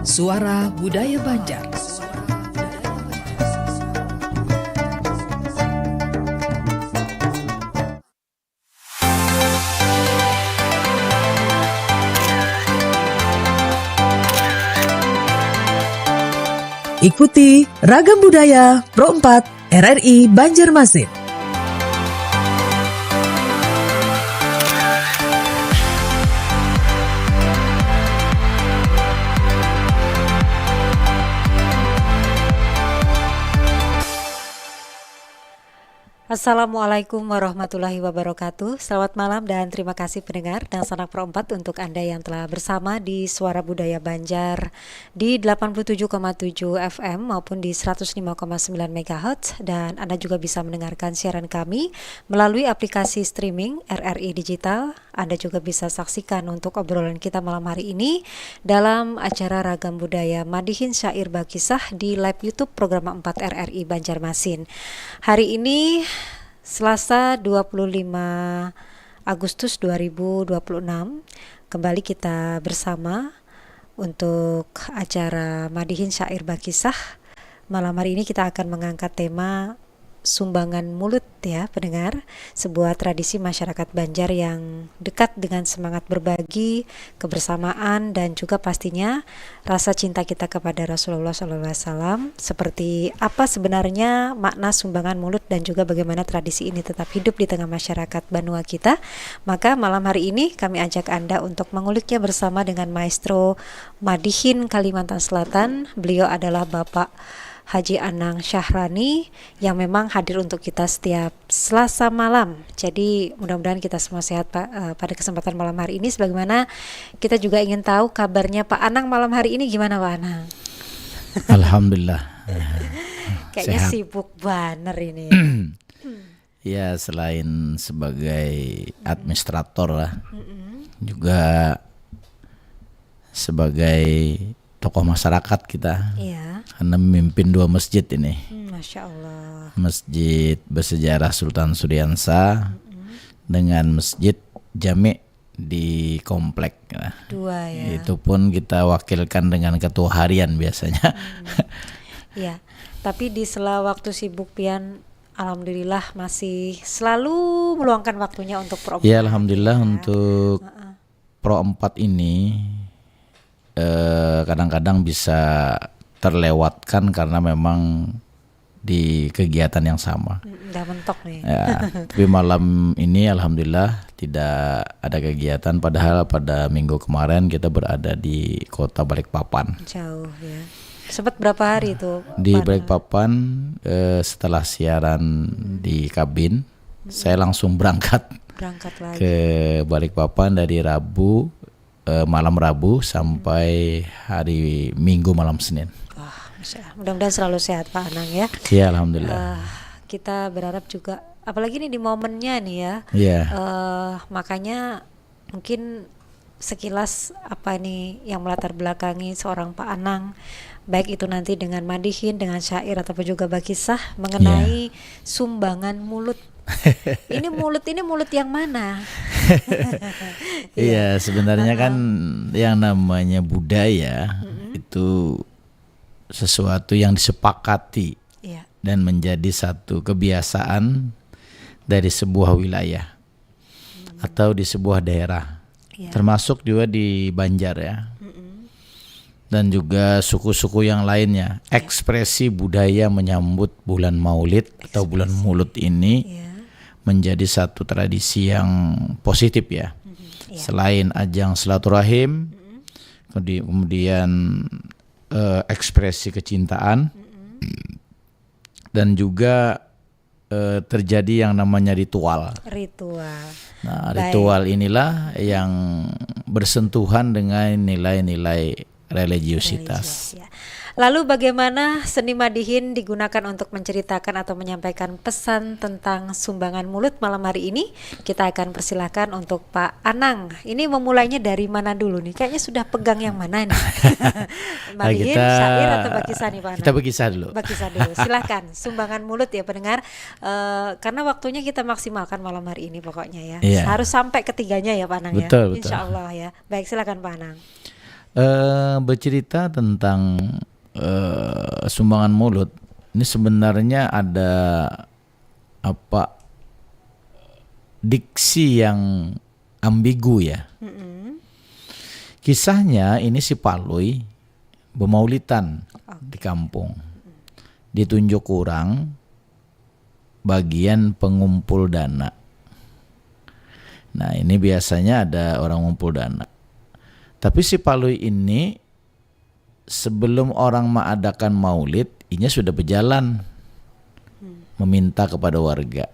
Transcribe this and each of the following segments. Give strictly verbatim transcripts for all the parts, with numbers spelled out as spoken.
Suara Budaya Banjar. Ikuti Ragam Budaya Pro empat R R I Banjarmasin. Assalamualaikum warahmatullahi wabarakatuh. Selamat malam dan terima kasih pendengar Dangsanak Pro empat untuk Anda yang telah bersama di Suara Budaya Banjar di delapan puluh tujuh koma tujuh F M maupun di seratus lima koma sembilan megahertz, dan Anda juga bisa mendengarkan siaran kami melalui aplikasi streaming R R I Digital. Anda juga bisa saksikan untuk obrolan kita malam hari ini dalam acara Ragam Budaya Madihin Syair Bakisah di live YouTube Program empat R R I Banjarmasin. Hari ini Selasa dua puluh lima Agustus dua ribu dua puluh enam, kembali kita bersama untuk acara Madihin Syair Bakisah. Malam hari ini kita akan mengangkat tema sumbangan mulut ya, pendengar, sebuah tradisi masyarakat Banjar yang dekat dengan semangat berbagi, kebersamaan, dan juga pastinya rasa cinta kita kepada Rasulullah sallallahu alaihi wasallam. Seperti apa sebenarnya makna sumbangan mulut dan juga bagaimana tradisi ini tetap hidup di tengah masyarakat banua kita? Maka malam hari ini kami ajak Anda untuk menguliknya bersama dengan Maestro Madihin Kalimantan Selatan. Beliau adalah Bapak Haji Anang Syahrani yang memang hadir untuk kita setiap Selasa malam. Jadi mudah-mudahan kita semua sehat, Pak, eh, pada kesempatan malam hari ini. Sebagaimana kita juga ingin tahu kabarnya Pak Anang malam hari ini, gimana, Pak Anang? Alhamdulillah. Kayaknya sehat. Sibuk banget ini. Ya, selain sebagai administrator lah, mm -mm, juga sebagai tokoh masyarakat kita. Iya. Karena memimpin dua masjid ini. Hmm, Masya Allah. Masjid bersejarah Sultan Suriansa, mm -mm, dengan masjid jami di komplek. Nah, dua ya. Itu pun kita wakilkan dengan ketua harian biasanya. Hmm. Ya, tapi di sela waktu sibuk pian, alhamdulillah masih selalu meluangkan waktunya untuk program. Ya, alhamdulillah, ya, untuk uh -uh. Pro empat ini eh, kadang-kadang bisa terlewatkan karena memang di kegiatan yang sama. Udah mentok nih. Ya, tapi malam ini alhamdulillah tidak ada kegiatan, padahal pada minggu kemarin kita berada di kota Balikpapan. Jauh ya. Sempat berapa hari itu? Di Balikpapan eh, setelah siaran di Kabin, hmm, saya langsung berangkat, berangkat lagi ke Balikpapan dari Rabu eh, malam Rabu sampai hari Minggu malam Senin. Wah, mudah-mudahan selalu sehat Pak Anang ya. Iya, alhamdulillah. Uh, kita berharap juga, apalagi ini di momennya nih ya. Iya. Uh, makanya mungkin sekilas apa nih yang melatar belakangi seorang Pak Anang, baik itu nanti dengan madihin, dengan syair ataupun juga bakisah mengenai, iya, sumbangan mulut. Ini mulut, ini mulut yang mana? Iya, sebenarnya kan yang namanya budaya, mm-mm, itu sesuatu yang disepakati, iya, dan menjadi satu kebiasaan dari sebuah wilayah, hmm, atau di sebuah daerah. Iya. Termasuk juga di Banjar ya. Mm-mm. Dan juga suku-suku yang lainnya. Iya. Ekspresi budaya menyambut bulan Maulid atau bulan Mulut ini, iya, menjadi satu tradisi yang positif ya. Mm-mm. Iya. Selain ajang silaturahim, mm-mm, kedi-, kemudian eh, ekspresi kecintaan, mm-mm, dan juga eh, terjadi yang namanya ritual. Ritual. Nah, baik, ritual inilah yang bersentuhan dengan nilai-nilai religiusitas. Religius, ya. Lalu bagaimana seni madihin digunakan untuk menceritakan atau menyampaikan pesan tentang sumbangan mulut malam hari ini? Kita akan persilahkan untuk Pak Anang. Ini memulainya dari mana dulu nih? Kayaknya sudah pegang yang mana nih? Madihin, kita, syair atau bakisah nih Pak Anang? Kita bakisah dulu. Bakisah dulu. Silahkan. Sumbangan mulut ya pendengar. Eh, karena waktunya kita maksimalkan malam hari ini pokoknya ya. Iya. Harus sampai ketiganya ya Pak Anang ya. Betul, betul. Insya Allah ya. Baik, silakan Pak Anang. Eh, bercerita tentang eh, sumbangan maulud, ini sebenarnya ada apa, diksi yang ambigu ya. Mm-mm. Kisahnya ini si Palui bemaulitan Oke. di kampung. Ditunjuk orang bagian pengumpul dana. Nah, ini biasanya ada orang ngumpul dana. Tapi si Palui ini sebelum orang mengadakan maulid, inya sudah berjalan Hmm. meminta kepada warga.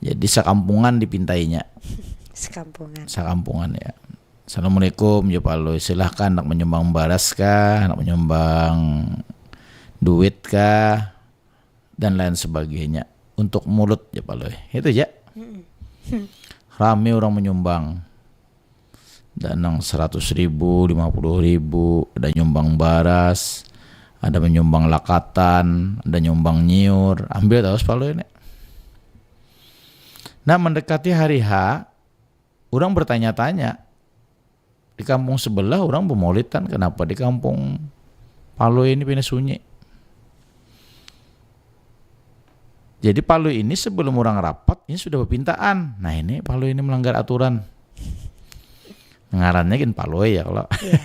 Jadi sekampungan dipintainya, Sekampungan. Sekampungan ya. Assalamualaikum, jar Palui. Silahkan, nak menyumbang baras kah, nak menyumbang duit kah, dan lain sebagainya. Untuk maulud, jar Palui. Itu aja. Mm-mm. Rame orang menyumbang. Ada nang seratus ribu, lima puluh ribu, ada nyumbang baras, ada menyumbang lakatan, ada nyumbang nyiur. Ambil tahu si Palui ini. Nah, mendekati hari H, orang bertanya-tanya. Di kampung sebelah orang bemaulidan, kenapa di kampung Palui ini pina sunyi? Jadi Palui ini sebelum orang rapat, ini sudah bepintaan. Nah, ini Palui ini melanggar aturan. Ngarannya gin Palui ya kalau. Iya.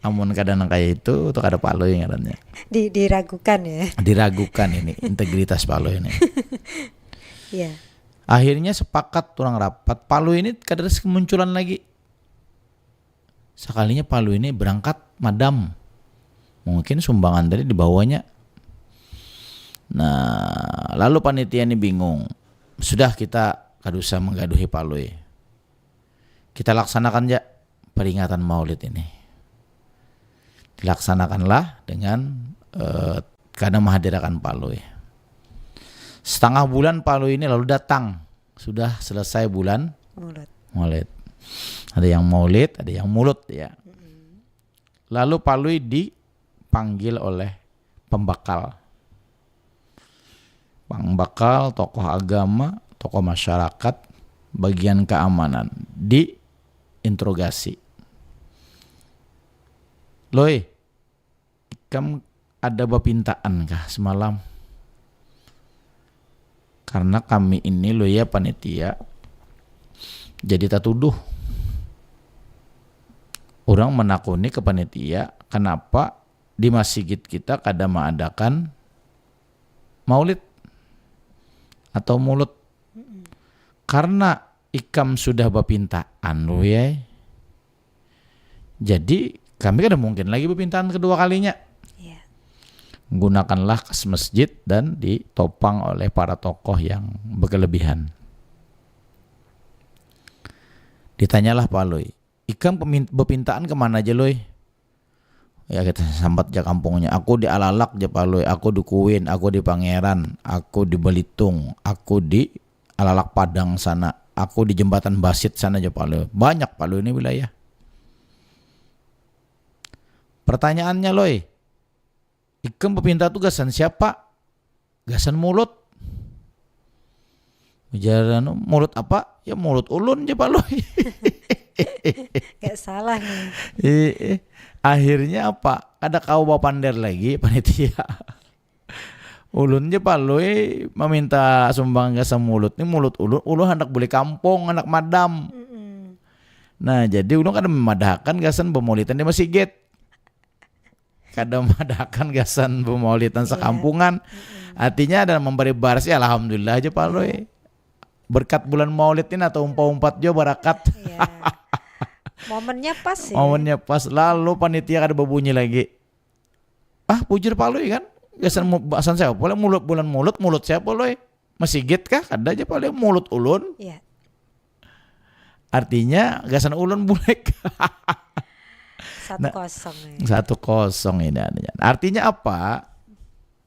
Amun kada nang kaya itu, tuh kada Palui ngarannya. Di, diragukan ya. Diragukan ini, integritas Palui ini. Iya. Akhirnya sepakat orang rapat, Palui ini kada kemunculan lagi. Sekalinya Palui ini berangkat, madam. Mungkin sumbangan tadi dibawanya. Nah, lalu panitia ini bingung. Sudah, kita kada usah menggaduhi Palui. Kita laksanakan ja peringatan maulid ini. Dilaksanakanlah dengan eh, kada menghadirakan Palui. Setengah bulan Palui ini lalu datang. Sudah selesai bulan Maulud. maulid. Ada yang maulid, ada yang maulud ya. Lalu Palui dipanggil oleh pembakal. Pembakal, tokoh agama, tokoh masyarakat, bagian keamanan. Diinterogasi. Loi, ikam ada bapintaan kah semalam? Karena kami ini, lo ya, panitia, jadi tatuduh. Orang menakuni ke panitia, kenapa di masigit kita kada mengadakan maulid atau mulud? Karena ikam sudah bapintaan, lo ya. Jadi kami kada mungkin lagi bapintaan kedua kalinya. Iya. Gunakanlah kas masjid dan ditopang oleh para tokoh yang berkelebihan. Ditanyalah Palui, ikam pemin- bapintaan kemana aja, Loi? Ya, kita sambat ja kampungnya. Aku di Alalak ja, Palui. Aku di Kuin, aku di Pangeran, aku di Belitung, aku di Alalak Padang sana, aku di Jembatan Basit sana ja, Palui. Banyak, Palui, ini wilayah. Pertanyaannya, Loi, ikam bapinta tu gasan siapa? Gasan mulud. Ujar anu, mulud apa? Ya mulud ulun ja, Palui. Gak salah nih. Eh, eh. Akhirnya apa? Kada kawa bapander lagi panitia. Ulun ja, Palui, meminta sumbangan gasan mulud ni, mulud ulun, ulun handak beli kampung, handak madam. Mm-mm. Nah, jadi ulun kada memadahakan gasan bemaulidan di masigit. Kada memadahakan gasan bemaulidan Iya. Sekampungan. Mm-mm. Artinya ada memberi baras, ya alhamdulillah aja, Palui. Berkat bulan maulid ini atau umpat-umpat jo barakat. Iya. Momennya pas sih. Momennya pas, lalu panitia kada berbunyi lagi. Ah, bujur, Palui, kan? Gasan mu- gasan siapa, Palui? Mulud, bulan mulud, mulud siapa, Loi? Masigit kah? Kada aja, Palui, mulud ulun. Iya. Artinya gasan ulun bulek. Satu kosong ya. Satu kosong ini artinya. Artinya apa?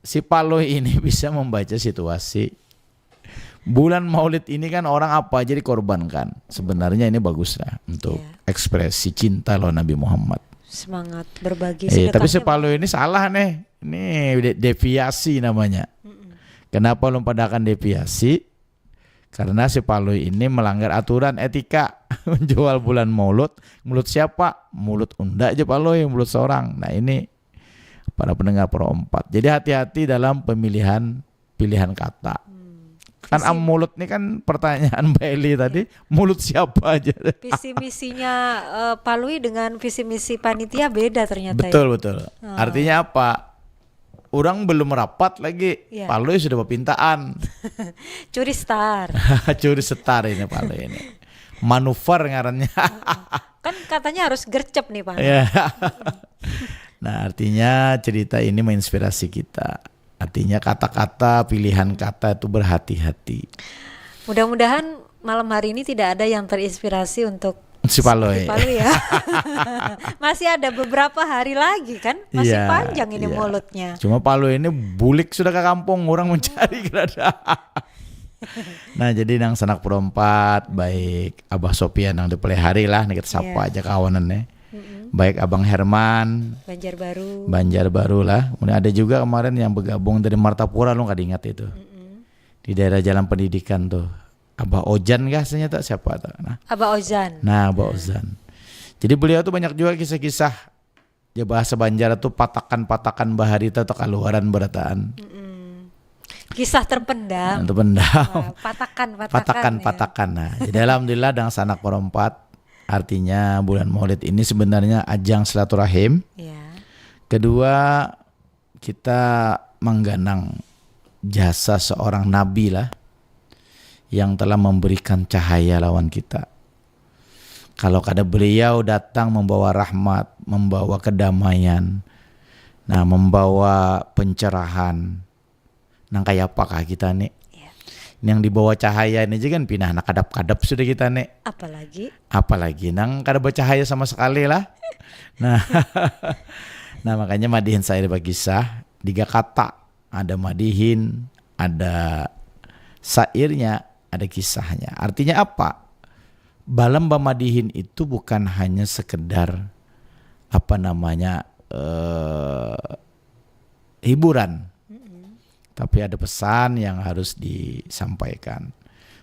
Si Palui ini bisa membaca situasi. Bulan Maulid ini kan orang apa aja dikorbankan. Sebenarnya ini bagus lah untuk Iya. ekspresi cinta lawan Nabi Muhammad. Semangat berbagi Eh, tapi si sedekahnya. Palui ini salah nih. Ini de- deviasi namanya. Mm-mm. Kenapa ulun padahakan deviasi? Karena si Palui ini melanggar aturan etika. Menjual bulan Maulud, mulut siapa? Mulut unda aja Palui, mulut seorang. Nah, ini para pendengar Pro empat. Jadi hati-hati dalam pemilihan pilihan kata. Hmm. Kan am mulut ni kan pertanyaan Mbak Eli tadi, mulut siapa aja? Visi misinya uh, Palui dengan visi misi panitia beda ternyata. Betul, ya? Betul. Hmm. Artinya apa? Orang belum rapat lagi, ya. Palui sudah berpintaan. Curi star. Curi star ini Palui ini. Manuver ngarannya. Kan katanya harus gercep nih Pak. Ya. Nah, artinya cerita ini menginspirasi kita. Artinya kata-kata, pilihan kata itu berhati-hati. Mudah-mudahan malam hari ini tidak ada yang terinspirasi untuk si Palui. Si Palui ya. Masih ada beberapa hari lagi kan? Masih ya, panjang ini ya. Mulutnya. Cuma Palui ini bulik sudah ke kampung, orang mencari kerada. Nah, jadi nang sanak perompat, baik Abah Sopian yang dipelihari lah, nih kita sapa ya. Aja kawanan nih. Mm-mm. Baik Abang Herman, Banjarbaru. Banjarbaru lah. Kemudian ada juga kemarin yang bergabung dari Martapura, lu nggak diingat itu. Mm-mm. Di daerah Jalan Pendidikan tuh. Abah Ojan kah sebenarnya tak siapa tuh. Nah. Abah Ozan. Nah, Abah nah. Ozan. Jadi beliau tuh banyak juga kisah-kisah ya bahasa Banjar tuh patakan-patakan baharita atau kaluaran berataan. Mm-mm. Kisah terpendam. Terpendam. Wah, patakan, patakan. Patakan, ya. Patakan. Nah, jadi alhamdulillah dang sanak perompat. Artinya bulan Maulid ini sebenarnya ajang silaturahim. Ya. Kedua, kita mengganang jasa seorang nabi lah yang telah memberikan cahaya lawan kita. Kalau kada beliau datang membawa rahmat, membawa kedamaian, nah membawa pencerahan, nang kaya apakah kita nih? Ya. Yang dibawa cahaya ini aja kan pindah nak kadap-kadap sudah kita nih. Apalagi? Apalagi nang kada bercahaya sama sekali lah. Nah, nah makanya madihin saya berkisah tiga kata. Ada madihin, ada sairnya, ada kisahnya. Artinya apa? Balam bamadihin itu bukan hanya sekedar apa namanya eh, hiburan, mm-hmm. Tapi ada pesan yang harus disampaikan.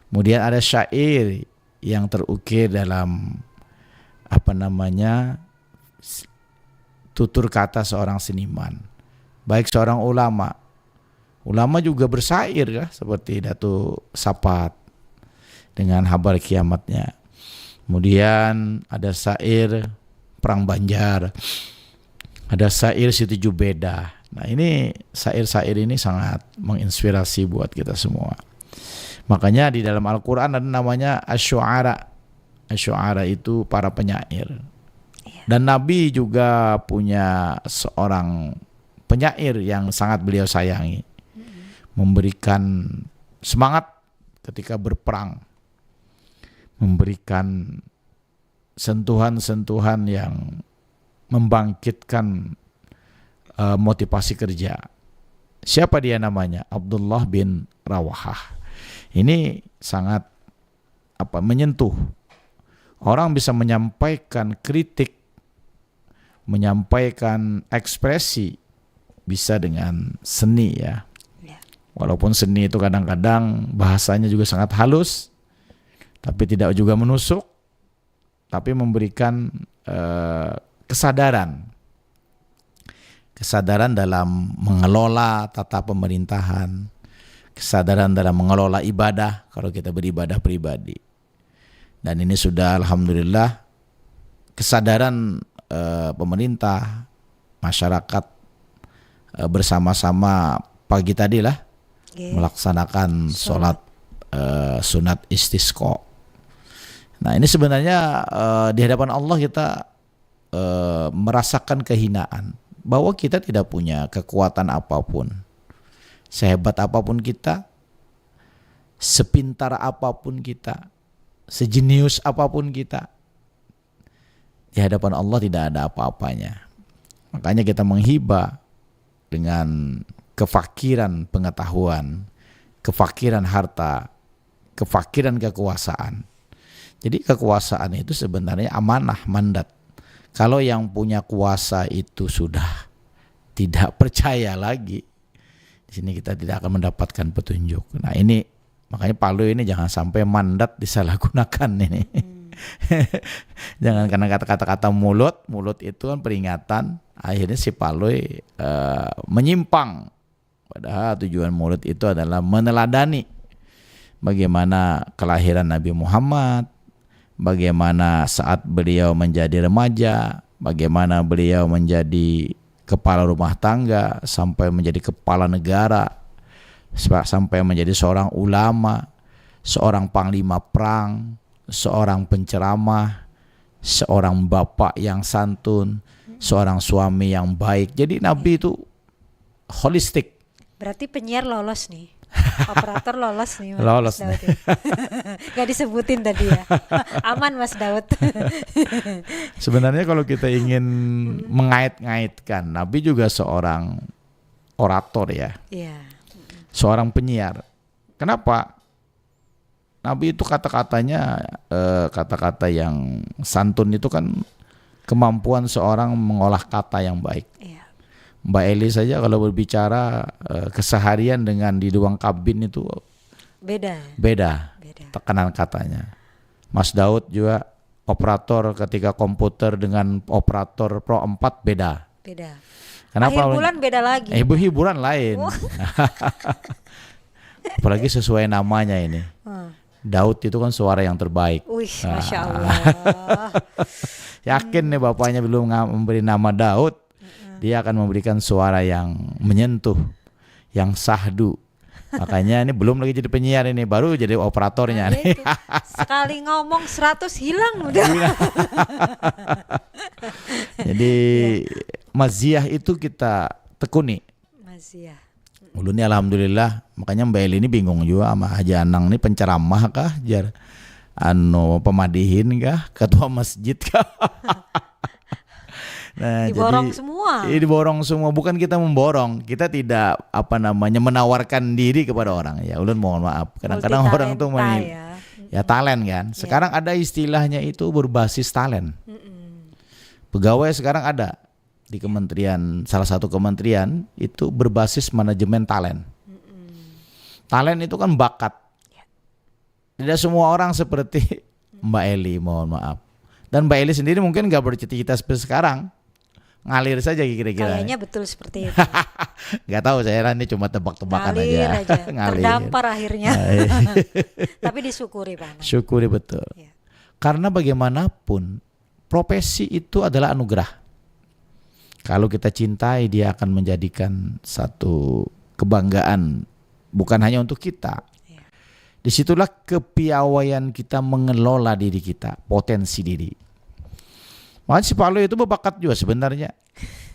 Kemudian ada syair yang terukir dalam apa namanya tutur kata seorang seniman, baik seorang ulama. Ulama juga bersair ya, seperti Datu Sapat dengan habar kiamatnya. Kemudian ada sair Perang Banjar, ada sair Siti Jubeda. Nah ini sair-sair ini sangat menginspirasi buat kita semua. Makanya di dalam Al-Quran ada namanya asyuara. Asyuara itu para penyair. Iya. Dan Nabi juga punya seorang penyair yang sangat beliau sayangi, memberikan semangat ketika berperang, memberikan sentuhan-sentuhan yang membangkitkan uh, motivasi kerja. Siapa dia namanya? Abdullah bin Rawahah. Ini sangat apa menyentuh. Orang bisa menyampaikan kritik, menyampaikan ekspresi bisa dengan seni ya. Ya. Walaupun seni itu kadang-kadang bahasanya juga sangat halus, tapi tidak juga menusuk, tapi memberikan eh, kesadaran, kesadaran dalam mengelola tata pemerintahan, kesadaran dalam mengelola ibadah kalau kita beribadah pribadi. Dan ini sudah alhamdulillah kesadaran eh, pemerintah, masyarakat eh, bersama-sama pagi tadi lah okay. Melaksanakan sholat, sholat uh, sunat istisqa. Nah ini sebenarnya uh, di hadapan Allah kita uh, merasakan kehinaan bahwa kita tidak punya kekuatan apapun, sehebat apapun kita, sepintar apapun kita, sejenius apapun kita, di hadapan Allah tidak ada apa-apanya. Makanya kita menghibah dengan kefakiran pengetahuan, kefakiran harta, kefakiran kekuasaan. Jadi kekuasaan itu sebenarnya amanah, mandat. Kalau yang punya kuasa itu sudah tidak percaya lagi, di sini kita tidak akan mendapatkan petunjuk. Nah ini makanya Palui ini jangan sampai mandat disalahgunakan ini. Hmm. Jangan karena kata-kata mulut, mulut itu kan peringatan, akhirnya si Palui eh, menyimpang. Padahal tujuan mulut itu adalah meneladani bagaimana kelahiran Nabi Muhammad, bagaimana saat beliau menjadi remaja, bagaimana beliau menjadi kepala rumah tangga, sampai menjadi kepala negara, sa- sampai menjadi seorang ulama, seorang panglima perang, seorang penceramah, seorang bapak yang santun, seorang suami yang baik. Jadi Nabi itu holistik. Berarti penyiar lolos nih. Operator lolos nih, Mas Lolos Daud ya. Gak disebutin tadi ya. Aman, Mas Daud. Sebenarnya kalau kita ingin mengait-ngaitkan, Nabi juga seorang orator ya, Iya. seorang penyiar. Kenapa? Nabi itu kata-katanya, eh, kata-kata yang santun itu kan kemampuan seorang mengolah kata yang baik. Iya. Mbak Eli saja kalau berbicara eh, keseharian dengan di ruang kabin itu Beda. beda Beda. tekanan katanya. Mas Daud juga operator ketika komputer dengan operator Pro empat beda. Beda. Kenapa? Akhir bulan beda lagi. Eh, hiburan lain. Apalagi sesuai namanya ini. Hmm. Daud itu kan suara yang terbaik. Wih, Ah. Masya Allah. Yakin nih bapaknya belum nga- memberi nama Daud, dia akan memberikan suara yang menyentuh, yang sahdu. Makanya ini belum lagi jadi penyiar ini, baru jadi operatornya Ya nih. itu. Sekali ngomong seratus hilang udah. Jadi maziah itu kita tekuni. Maziah. Ulun ni alhamdulillah, makanya Mbak Eli ini bingung juga sama Haji Anang ni, penceramah kah jar, anu, pemadihin kah, ketua masjid kah. Nah, Diborong jadi, semua. Iya, diborong semua. Bukan kita memborong, kita tidak apa namanya menawarkan diri kepada orang ya. Ulun mohon maaf. Kadang-kadang orang tuh Multi main talenta ya. Ya talent kan. Sekarang ada istilahnya itu berbasis talent. Mm-mm. Pegawai sekarang ada di kementerian, salah satu kementerian itu berbasis manajemen talent. Mm-mm. Talent itu kan bakat. Ya. Tidak semua orang seperti Mbak Eli, mohon maaf. Dan Mbak Eli sendiri mungkin nggak bercita-cita seperti sekarang, ngalir saja kira-kira. Kayaknya betul seperti itu. Nggak tahu saya, ini cuma tebak-tebakan Ngalir aja. aja. Ngalir. Terdampar akhirnya. Nah, iya. Tapi disyukuri, Pak Anang. Syukuri betul. Ya. Karena bagaimanapun profesi itu adalah anugerah. Kalau kita cintai, dia akan menjadikan satu kebanggaan bukan hanya untuk kita. Ya. Disitulah kepiawaian kita mengelola diri kita, potensi diri. Makanya si Palui itu berbakat juga sebenarnya.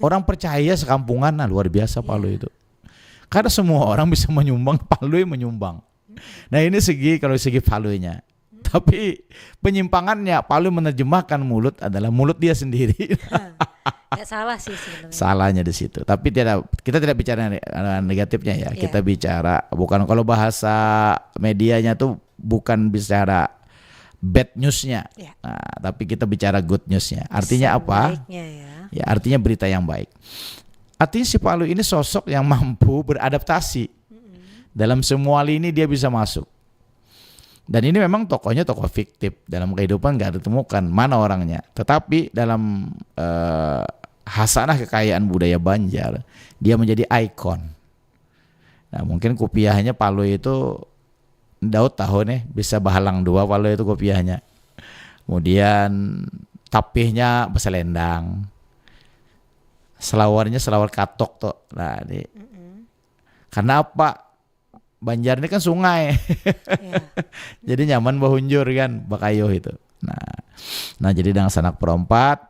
Orang percaya sekampungan, nah, luar biasa Palui itu. Karena semua orang bisa menyumbang, Palui menyumbang. Nah, ini segi, kalau segi Paluinya. Tapi penyimpangannya, Palui menerjemahkan mulut adalah mulut dia sendiri. Nggak salah sih sebenarnya. Salahnya di situ. Tapi tidak, kita tidak bicara ne- negatifnya ya. Iya. Kita bicara bukan, kalau bahasa medianya tuh bukan bicara bad newsnya. Iya. Nah, tapi kita bicara good newsnya. Artinya Pesan apa? Baiknya ya. Ya, artinya berita yang baik. Artinya si Palui ini sosok yang mampu beradaptasi dalam semua lini, dia bisa masuk. Dan ini memang tokohnya tokoh fiktif, dalam kehidupan nggak ditemukan mana orangnya. Tetapi dalam eh, hasanah kekayaan budaya Banjar, dia menjadi ikon. Nah, mungkin kupiahnya Palui itu, Daud tahu nih, bisa bahalang dua Palui itu kupiahnya. Kemudian tapihnya beselendang. Selawarnya selawar katok tuh. Nah, di, Mm-mm. karena apa? Banjar ini kan sungai. Ya. Jadi nyaman bahunjur kan, bakayuh itu. Nah, nah jadi dengan sanak perompat,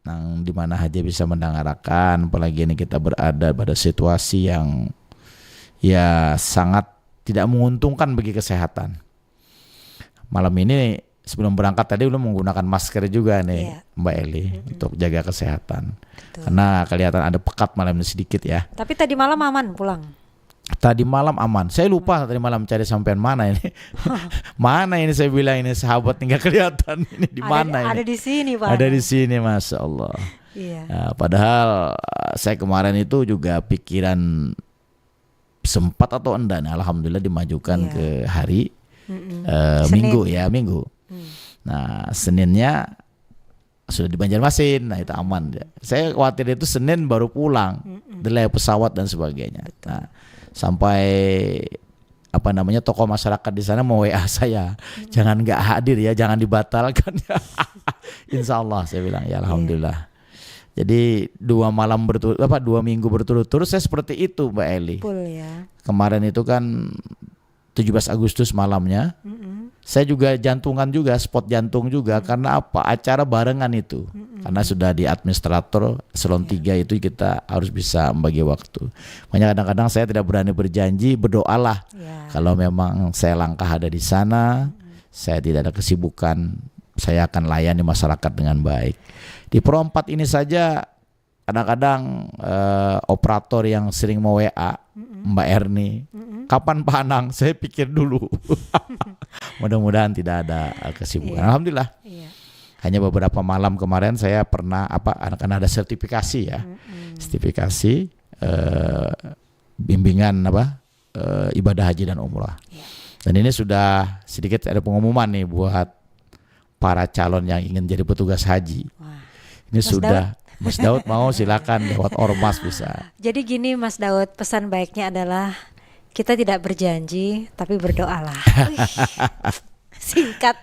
nang di mana aja bisa mendengarakan, apalagi ini kita berada pada situasi yang ya sangat tidak menguntungkan bagi kesehatan. Malam ini sebelum berangkat tadi ulun menggunakan masker juga nih, Iya. Mbak Eli, untuk jaga kesehatan. Betul. Karena kelihatan ada pekat malam ini sedikit ya. Tapi tadi malam aman pulang. Tadi malam aman. Saya lupa tadi malam cari sampean mana ini. Mana ini, saya bilang ini sahabat nggak kelihatan. Ini di Ada- mana Ada ini? di sini, Pak. Ada di sini, Masya Allah. Iya. Ya, padahal eh, saya kemarin itu juga pikiran sempat atau enggak, nah, alhamdulillah dimajukan Iya. ke hari Mm-mm. eh, Senin. Minggu ya, Minggu. Hmm. Nah, Seninnya sudah di Banjarmasin, nah itu aman. Saya khawatir itu Senin baru pulang, delay pesawat dan sebagainya. Nah, sampai apa namanya, tokoh masyarakat di sana mau W A saya, jangan nggak hadir ya, jangan dibatalkan ya. Insya Allah, saya bilang, ya, alhamdulillah. Jadi dua malam berturut apa dua minggu berturut-turut saya seperti itu, Mbak Eli. Full ya. Kemarin itu kan tujuh belas Agustus malamnya, Mm-mm. saya juga jantungan juga, spot jantung juga. Karena apa? Acara barengan itu. Karena sudah di administrator eselon tiga itu kita harus bisa membagi waktu. Makanya kadang-kadang saya tidak berani berjanji, berdoalah. Ya. Kalau memang saya langkah ada di sana, saya tidak ada kesibukan, saya akan layani masyarakat dengan baik. Di Pro empat ini saja kadang-kadang eh, operator yang sering mau W A, Mbak Erni, kapan Pak Anang? Saya pikir dulu. Mudah-mudahan tidak ada eh, kesibukan. Iya. Alhamdulillah. Iya. Hanya beberapa malam kemarin saya pernah apa, karena ada sertifikasi ya. Sertifikasi eh, bimbingan apa eh, ibadah haji dan umrah. Iya. Dan ini sudah sedikit ada pengumuman nih buat para calon yang ingin jadi petugas haji. Wah. Ini Mas sudah Mas Daud mau, silakan lewat ormas bisa. Jadi gini Mas Daud, pesan baiknya adalah kita tidak berjanji tapi berdoalah. Wih, singkat.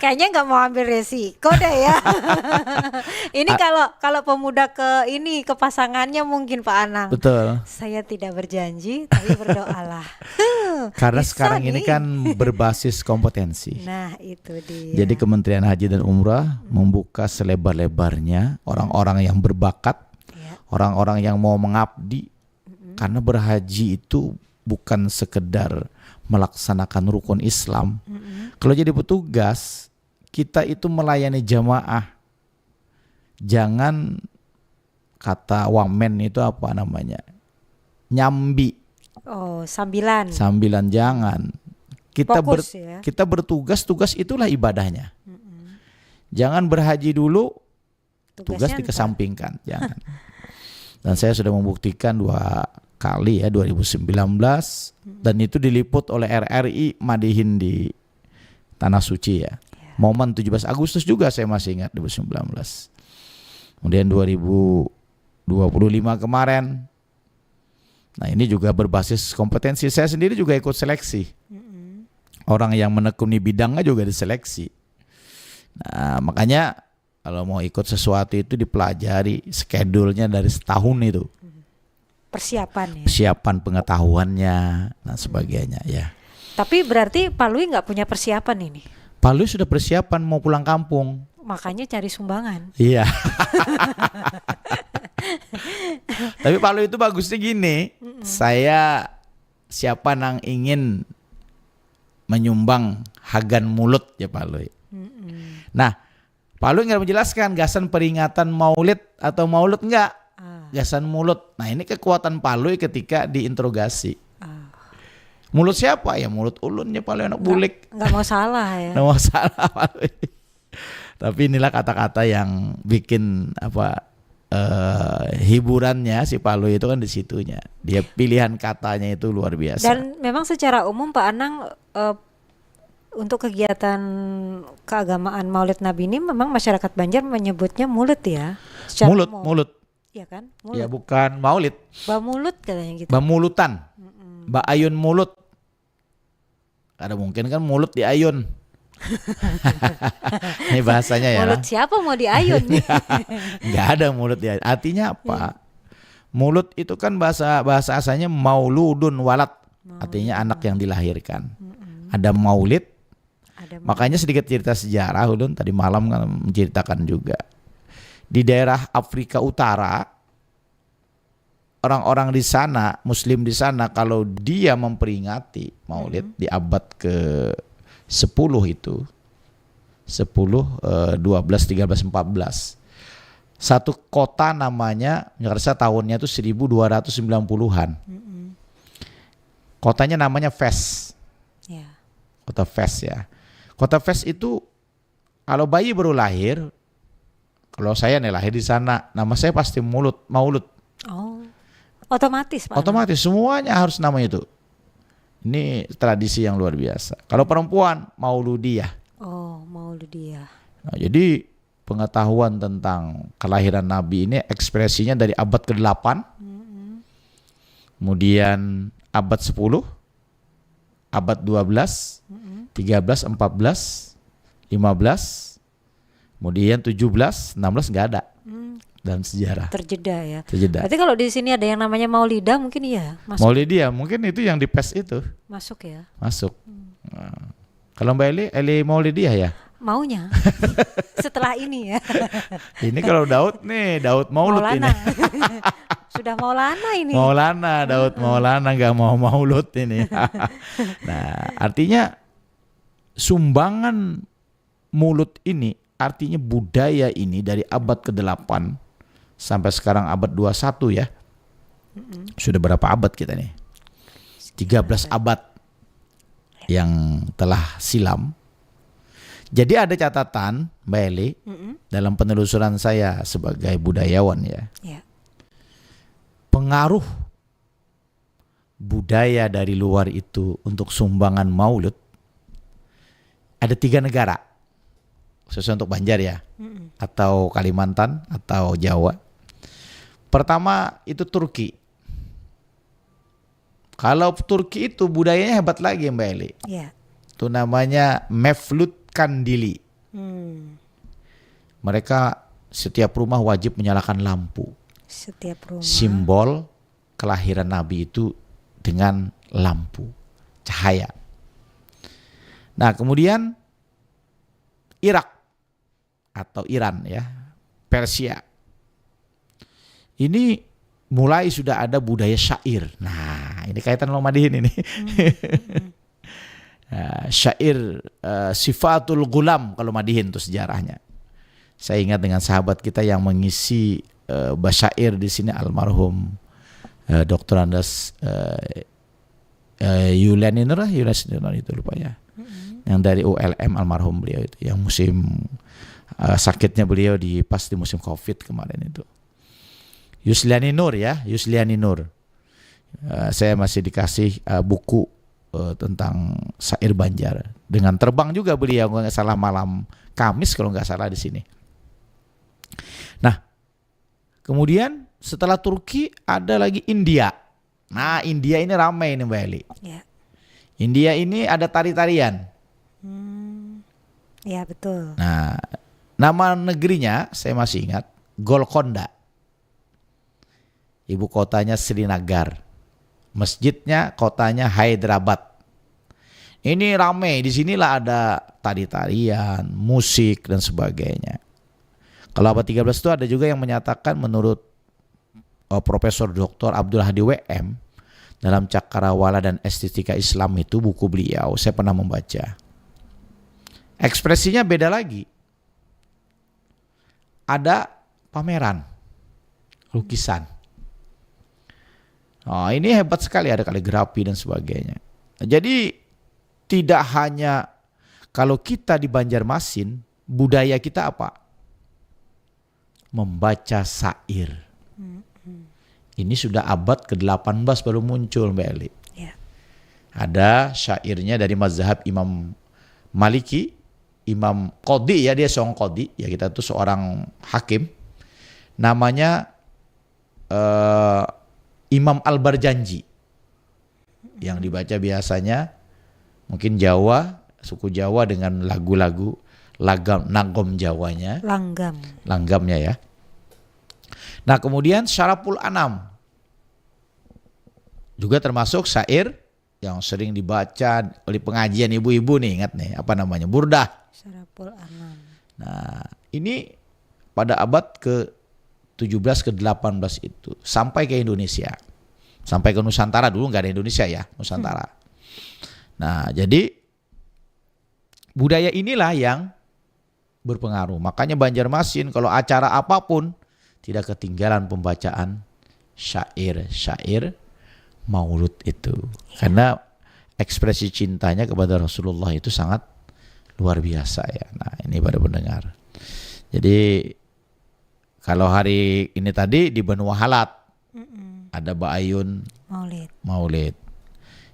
Kayaknya nggak mau ambil resiko deh ya. Ini A- kalau kalau pemuda ke ini ke pasangannya mungkin Pak Anang. Betul. Saya tidak berjanji tapi berdoalah. Karena Bisa sekarang ini nih. Kan berbasis kompetensi. Nah, itu dia. Jadi Kementerian Haji dan Umrah membuka selebar-lebarnya orang-orang yang berbakat, Ya. orang-orang yang mau mengabdi. Karena berhaji itu bukan sekedar melaksanakan rukun Islam. Kalau jadi petugas, kita itu melayani jamaah. Jangan, kata wamen itu apa namanya? Nyambi, Oh, sambilan. Sambilan, jangan. Kita ber- Fokus ya. Kita bertugas, tugas itulah ibadahnya. Jangan berhaji dulu, tugas Tugasnya entah. Dikesampingkan, jangan. Dan saya sudah membuktikan dua kali ya, dua ribu sembilan belas, dan itu diliput oleh R R I Madihin di Tanah Suci ya. Momen tujuh belas Agustus juga saya masih ingat, dua ribu sembilan belas. Kemudian dua ribu dua puluh lima kemarin. Nah, ini juga berbasis kompetensi. Saya sendiri juga ikut seleksi. Orang yang menekuni bidangnya juga diseleksi. Nah, makanya kalau mau ikut sesuatu itu dipelajari schedule-nya dari setahun itu. Persiapan ya. Persiapan pengetahuannya, dan sebagainya ya. Tapi berarti Pak Lui nggak punya persiapan ini. Pak Lui sudah persiapan mau pulang kampung. Makanya cari sumbangan. Iya. Tapi Pak Lui itu bagusnya gini, saya siapa nang ingin menyumbang hagan mulut ya Pak Lui. Nah, Pak Lui nggak menjelaskan gasan peringatan maulid atau maulud enggak. Ah, Gasan mulut. Nah, ini kekuatan Pak Lui ketika diinterogasi. ah. Mulut siapa? Ya mulut ulun ya, Pak Lui, anak bulik. Nggak mau salah ya. Nggak mau salah, Pak Lui. Tapi inilah kata-kata yang bikin apa eh, hiburannya si Pak Lui itu kan di situnya. Dia pilihan katanya itu luar biasa. Dan memang secara umum Pak Anang eh, untuk kegiatan keagamaan Maulid Nabi ini memang masyarakat Banjar menyebutnya mulut ya. Secara Mulut, umum. Mulut. Iya kan? Ya Mulut. Bukan maulid. Bamulut katanya gitu. Bamulutan. Baayun mulut. Ada mungkin kan mulut di ayun. Ini bahasanya ya. Mulut siapa mau diayun nih? Nggak ada mulut di ayun. Artinya apa? Mulut itu kan bahasa bahasa asalnya mauludun walad. Artinya anak yang dilahirkan. Ada maulid. Ada Makanya sedikit cerita sejarah, ulun tadi malam kan menceritakan juga. Di daerah Afrika Utara, orang-orang di sana, Muslim di sana, kalau dia memperingati Maulid di abad ke sepuluh itu, sepuluh, eh, dua belas, tiga belas, empat belas. Satu kota namanya, saya rasa tahunnya tuh seribu dua ratus sembilan puluhan. Kotanya namanya Fes. Ya. Kota Fes ya. Kota Fes itu kalau bayi baru lahir, kalau saya nih lahir di sana, nama saya pasti Mulut, Maulud. Oh. Otomatis Pak. Otomatis semuanya harus nama itu. Ini tradisi yang luar biasa. Kalau perempuan, Mauludiyah. Maulidiyah. Nah, jadi pengetahuan tentang kelahiran Nabi ini ekspresinya dari abad kedelapan, Mm-mm. kemudian abad sepuluh, abad dua belas, Mm-mm. tiga belas, empat belas, lima belas, kemudian tujuh belas, enam belas nggak ada Hmm, dalam sejarah. Terjeda ya. Terjeda. Berarti kalau di sini ada yang namanya Maulidah mungkin iya masuk Maulidiyah mungkin itu yang di pes itu masuk ya. Masuk. Nah. Kalau Mbak Eli, Eli Maulidiyah ya? Maunya setelah ini ya. Ini kalau Daud nih, Daud Maulud Maulana. Ini. Sudah Maulana ini. Maulana, Daud Maulana nggak mau Maulud ini. Nah, artinya sumbangan mulut ini, artinya budaya ini dari abad kedelapan sampai sekarang abad dua puluh satu ya. Mm-mm. Sudah berapa abad kita nih? Tiga belas abad yang telah silam. Jadi ada catatan, Mbak Eli, Mm-mm. dalam penelusuran saya sebagai budayawan ya. Ya. Pengaruh budaya dari luar itu untuk sumbangan maulud ada tiga negara. Sesuai untuk Banjar ya, Mm-mm. atau Kalimantan atau Jawa. Pertama itu Turki. Kalau Turki itu budayanya hebat lagi, Mbak Eli. Ya. Itu namanya Mevlut Kandili. Hmm. Mereka setiap rumah wajib menyalakan lampu. Setiap rumah. Simbol kelahiran Nabi itu dengan lampu, cahaya. Nah, kemudian Irak atau Iran ya, Persia. Ini mulai sudah ada budaya syair. Nah, ini kaitan lo madihin ini. Hmm, hmm, hmm. Nah, syair eh, Sifatul Gulam kalau madihin tuh sejarahnya. Saya ingat dengan sahabat kita yang mengisi eh, basyair di sini almarhum eh, Doktor Andes eh, eh, Yulianinur lah, Yulianinur itu lupa ya. Mm-mm. Yang dari U L M almarhum beliau itu, yang musim eh, sakitnya beliau di pas di musim covid kemarin itu. Yusliani Nur ya, Yusliani Nur. Eh, saya masih dikasih eh, buku eh, tentang syair Banjar. Dengan terbang juga beliau, nggak salah, malam Kamis kalau nggak salah di sini. Nah, kemudian setelah Turki ada lagi India. Nah, India ini ramai ini, Mbak Eli. Ya. India ini ada tari-tarian. Hmm. Ya, betul. Nah, nama negerinya saya masih ingat, Golconda. Ibu kotanya Srinagar. Masjidnya, kotanya Hyderabad. Ini ramai, di sinilah ada tari-tarian, musik dan sebagainya. Kalau abad tiga belas itu ada juga yang menyatakan menurut eh, Profesor Doktor Abdul Hadi W M dalam Cakrawala dan Estetika Islam itu, buku beliau saya pernah membaca. Ekspresinya beda lagi. Ada pameran lukisan. Oh, ini hebat sekali, ada kaligrafi dan sebagainya. Jadi tidak hanya kalau kita di Banjarmasin, budaya kita apa? Membaca syair. Mm-mm. Ini sudah abad ke delapan belas baru muncul, Mbak Eli. Ya. Ada syairnya dari mazhab Imam Maliki, Imam Qadi ya, dia seorang qadi, ya kita tuh seorang hakim. Namanya eh, Imam Al-Barjanji. Yang dibaca biasanya mungkin Jawa, suku Jawa dengan lagu-lagu lagam, nagom Jawanya, Langgam. Langgamnya ya. Nah, kemudian Syaraful Anam juga termasuk syair yang sering dibaca oleh pengajian ibu-ibu nih, ingat nih, apa namanya? Burdah. Syaraful Anam. Nah, ini pada abad ke tujuh belas ke delapan belas itu sampai ke Indonesia. Sampai ke Nusantara, dulu nggak ada Indonesia ya, Nusantara. Nah, jadi budaya inilah yang berpengaruh. Makanya Banjarmasin kalau acara apapun tidak ketinggalan pembacaan syair-syair maulud itu. Karena ekspresi cintanya kepada Rasulullah itu sangat luar biasa ya. Nah, ini pada pendengar. Jadi kalau hari ini tadi di Banua Halat Mm-mm. ada baayun Maulid. maulid.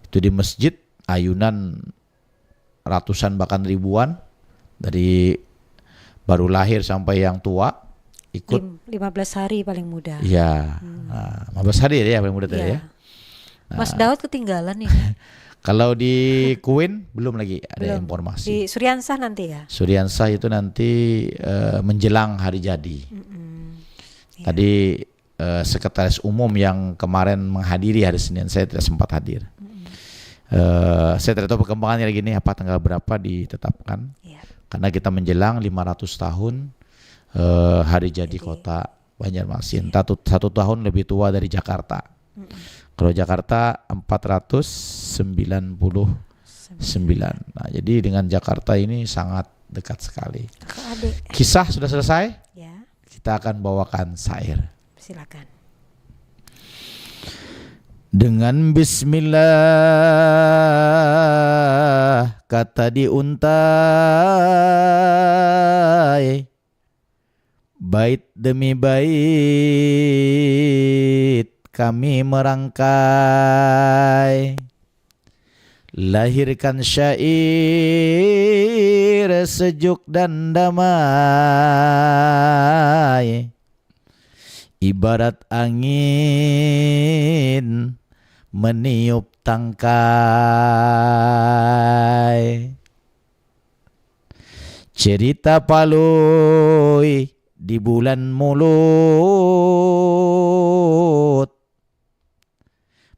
Itu di masjid ayunan ratusan bahkan ribuan, Dari baru lahir sampai yang tua ikut. Lim- lima belas hari paling muda. Ya, nah, lima belas hari ya paling muda tadi ya. Mas Daud ketinggalan nih. Kalau di Kuin belum lagi ada Belum. informasi. Di Suriansah nanti ya. Suriansah itu nanti eh, menjelang hari jadi. Mm-mm. Tadi eh, sekretaris umum yang kemarin menghadiri hari Senin, saya tidak sempat hadir. Eh, saya tidak tahu perkembangannya lagi nih, apa tanggal berapa ditetapkan. Ya. Karena kita menjelang lima ratus tahun eh, hari jadi Jadi- kota Banjarmasin. Satu, satu tahun lebih tua dari Jakarta. Kalau Jakarta empat ratus sembilan puluh sembilan. Nah, jadi dengan Jakarta ini sangat dekat sekali. Kakak adik. Kisah sudah selesai, Ya. kita akan bawakan syair. Silakan. Dengan bismillah kata diuntai, bait demi bait kami merangkai. Lahirkan syair sejuk dan damai, ibarat angin meniup tangkai. Cerita Palui di bulan Mulut,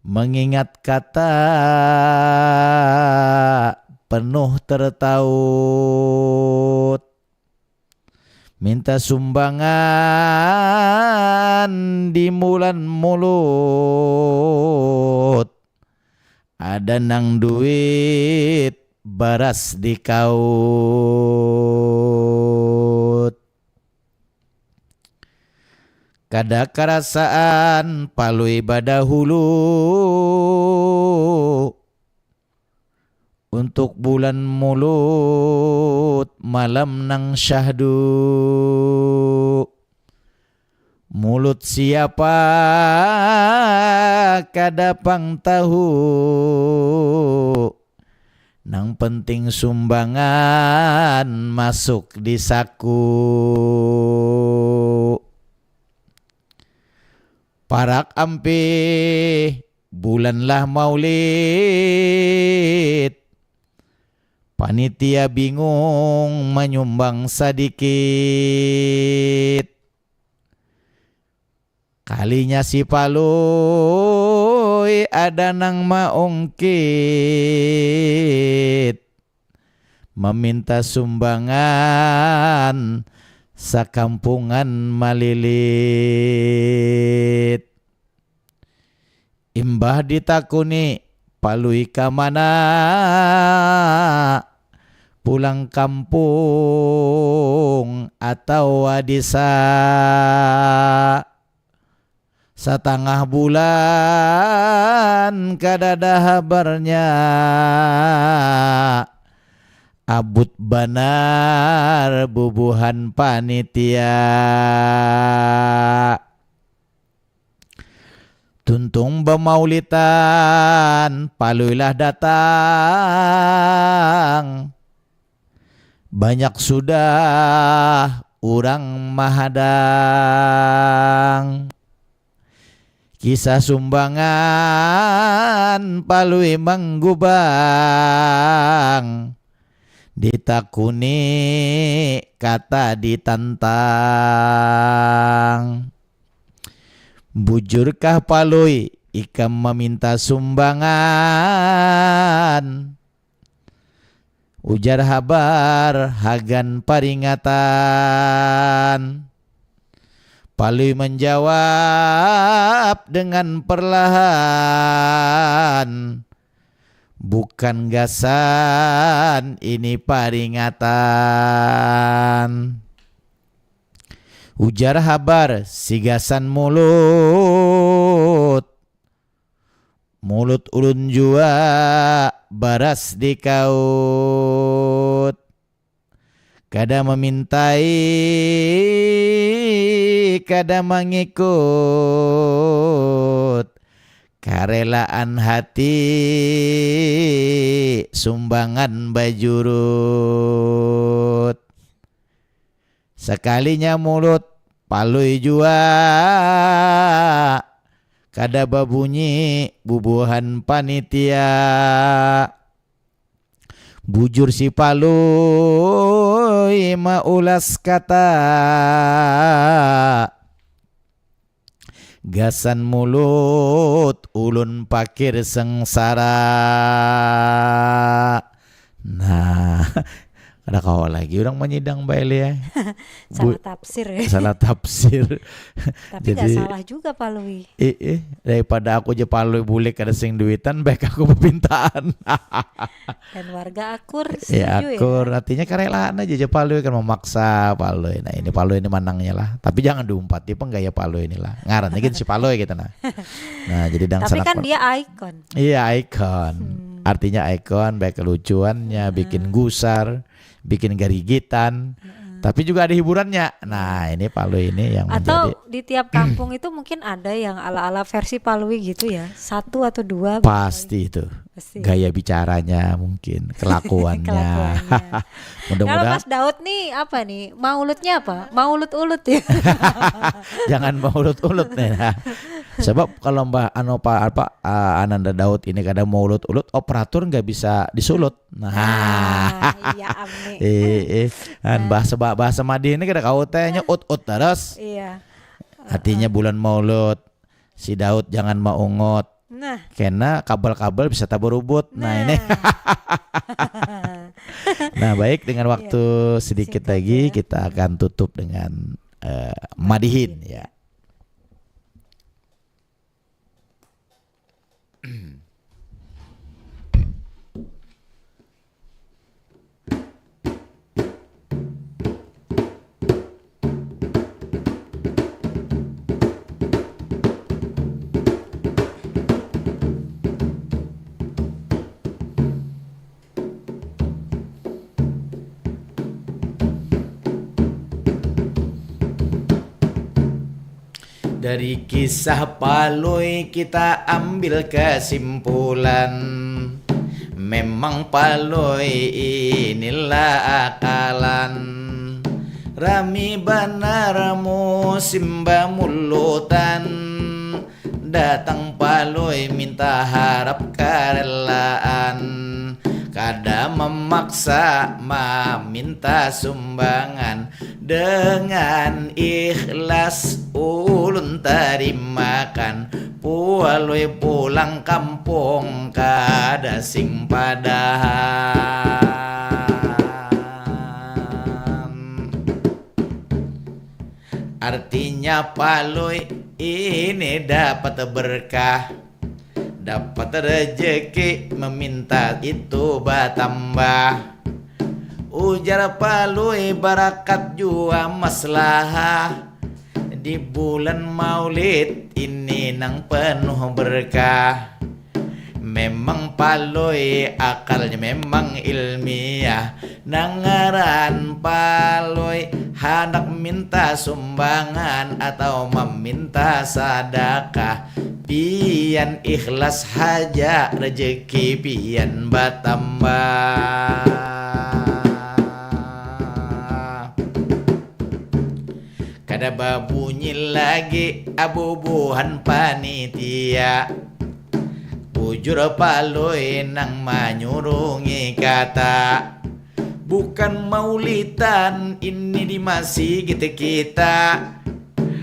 mengingat kata penuh tertaut. Minta sumbangan di bulan Mulut, ada nang duit baras dikaut. Kada karasaan Palui badahulu, untuk bulan Mulut malam nang syahdu. Mulut siapa kada pang tahu, nang penting sumbangan masuk di saku. Parak ampih bulan lah Maulid, panitia bingung manyumbang sadikit. Kalinya si Palui ada nang maungkit, meminta sumbangan sakampungan malilit. Imbah ditakuni Palui ka mana, pulang kampung atawa disa. Satangah bulan kadada habarnya. Abut banar bubuhan panitia. Tuntung bamaulitan, Palui lah datang. Banyak sudah urang mahadang. Kisah sumbangan Palui manggubang. Ditakuni kata ditantang. Bujurkah Palui ikam maminta sumbangan? Ujar habar hagan paringatan. Palui manjawab dengan perlahan, bukan gasan ini paringatan. Ujar habar si gasan mulut. Mulut ulun jua baras dikaut. Kada mamintai, kada mangikut. Karelaan hati sumbangan bajurut. Sakalinya mulut Palui jua kada babunyi bubuhan panitia. Bujur si Palui maulas kata. Gasan mulut ulun pakir sengsara. Nah, kada kawa lagi orang manyidang bae ya. Salah tafsir ya. Salah tafsir. Tapi nggak salah juga Palui. Eh, eh, daripada aku aja Palui bulik kada sing duitan, baik aku bepintaan. Dan warga akur, Ya setuju ya. akur, artinya karelaan aja aja Palui kan memaksa Palui. Nah ini Palui ini manangnya lah. Tapi jangan diumpati penggaya Palui inilah. Ngarannya gitu si Palui gitu nah. Nah jadi dang Tapi sanak kan per- dia ikon. Iya ikon. Artinya ikon baik kelucuannya, bikin gusar, bikin garigitan. Tapi juga ada hiburannya. Nah ini Palui ini yang Atau menjadi di tiap kampung itu mungkin ada yang ala-ala versi Palui gitu ya. Satu atau dua pasti itu. Pasti. Gaya bicaranya mungkin, kelakuannya. Kelakuannya. Kalau Mudah-mudahan Mas Daud nih apa nih? Mauludnya apa? Maulut-ulut ya. Jangan maulut-ulut nih. Nah. Sebab kalau Mbah anu apa, apa ah, Ananda Daud ini kada maulut-ulut, operator nggak bisa disulut. Nah. Ah, iya ame. Eh, eh. Kan bahasa ba- bahasa Madih ini kada kau tehnya ut-ut terus. Iya. Artinya bulan Maulud, si Daud jangan maungut. Nah, Kena kabel-kabel bisa taberubut. Nah, ini. Nah, baik dengan waktu sedikit singkat lagi ya. Kita akan tutup dengan eh, madihin ya. Dari kisah Palui kita ambil kesimpulan. Memang Palui inilah akalan. Rami banar musim bamulutan. Datang Palui minta harap karelaan. Kada memaksa maminta sumbangan. Dengan ikhlas ulun tarimakan. Palui pulang kampung kada sing padahan. Artinya Palui ini dapat berkah. Dapat rezeki meminta itu batambah. Ujar Palui barakat jua maslahah. Di bulan Maulid ini nang penuh berkah. Memang Palui akalnya memang ilmiah. Nang ngaran Palui handak minta sumbangan atau meminta sadakah. Pian ikhlas haja rezeki pian batambah. Kada babunyi lagi abubuhan panitia. Bujur Palui nang manyurungi kata. Bukan maulitan ini di masigit kita.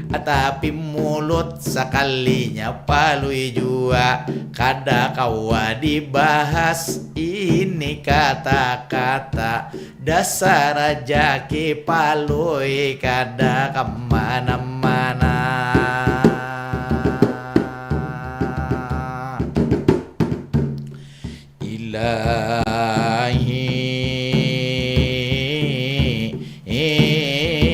Tapi mulut sakalinya Palui jua. Kada kawa dibahas ini kata-kata. Dasar rajaki Palui kada kamana-mana. Ilahi,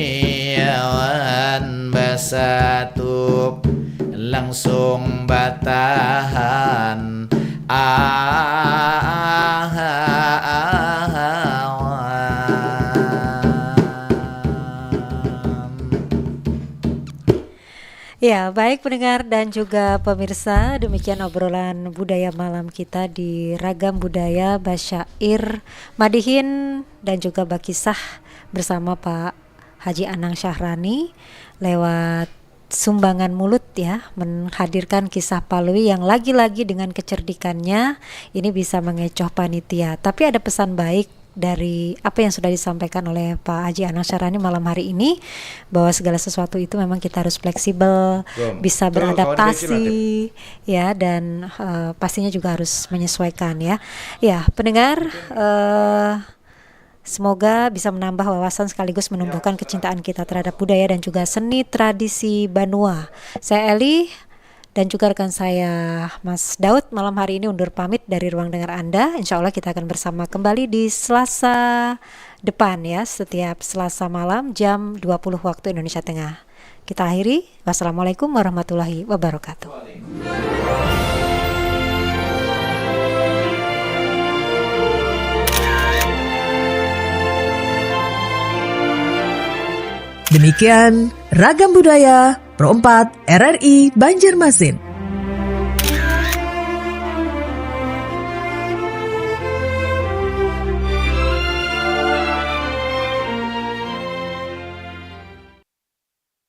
iyawan basatup langsung batahan. Ah, ah, ah, ah. Ya, baik pendengar dan juga pemirsa, demikian obrolan budaya malam kita di Ragam Budaya, basyair, madihin, dan juga bakisah bersama Pak Haji Anang Syahrani lewat sumbangan mulut, ya, menghadirkan kisah Palui yang lagi-lagi dengan kecerdikannya ini bisa mengecoh panitia. Tapi ada pesan baik dari apa yang sudah disampaikan oleh Pak Haji Anang Syahrani malam hari ini, bahwa segala sesuatu itu memang kita harus fleksibel, Betul. bisa Betul, kawan beradaptasi, Becky lah, ya, dan eh, pastinya juga harus menyesuaikan, ya. Ya, pendengar, eh, semoga bisa menambah wawasan sekaligus menumbuhkan kecintaan kita terhadap budaya dan juga seni tradisi Banua. Saya Eli dan juga rekan saya Mas Daud malam hari ini undur pamit dari ruang dengar Anda. Insya Allah kita akan bersama kembali di Selasa depan, ya, setiap Selasa malam jam dua puluh waktu Indonesia Tengah. Kita akhiri. Wassalamualaikum warahmatullahi wabarakatuh. Demikian Ragam Budaya Pro empat R R I Banjarmasin.